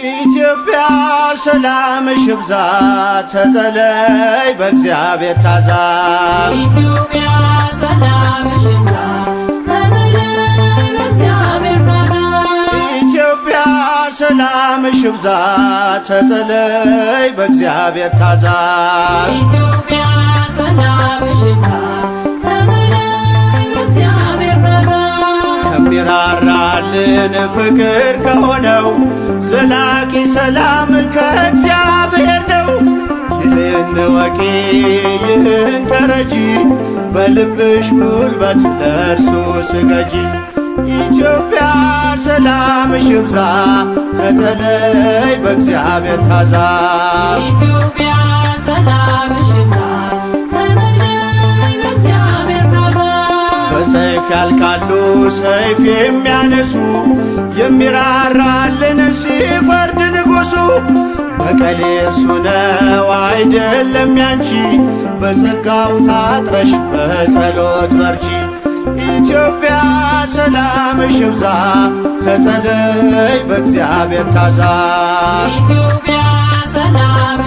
ኢትዮጵያ ሰላምሽ ይብዛ፣ ተጠለይ በእግዚአብሔር ታዛ። ኢትዮጵያ ሰላምሽ ይብዛ፣ ተጠለይ በእግዚአብሔር ታዛ። ኢትዮጵያ ሰላምሽ ይብዛ፣ ተጠለይ በእግዚአብሔር ታዛ። ኢትዮጵያ ሰላምሽ ይብዛ፣ ተጠለይ በእግዚአብሔር ታዛ። ከሚራራልን ፍቅር ከሆነው ዘላቂ ሰላም ከእግዚአብሔር ነው። ይህን እወቂ፣ ይህን ተረጂ፣ በልብሽ ጉልበት ለእርሱ ስገጂ። ኢትዮጵያ ሰላምሽ ይብዛ፣ ተጠለይ በእግዚአብሔር ታዛ። ኢትዮጵያ ሰላምሽ ይብዛ፣ ተጠለይ በእግዚአብሔር ታዛ። በሰይፍ ያልቃሉ ሰይፍ የሚያነሱ፣ የሚራራልን ሲፈርድ ንጉሡ። በቀል የእርሱ ነው አይደለም ያንቺ፣ በጸጋው ታጥረሽ በጸሎት በርቺ። ኢትዮጵያ ሰላምሽ ይብዛ፣ ተጠለይ በእግዚአብሔር ታዛ። ኢትዮጵያ ሰላም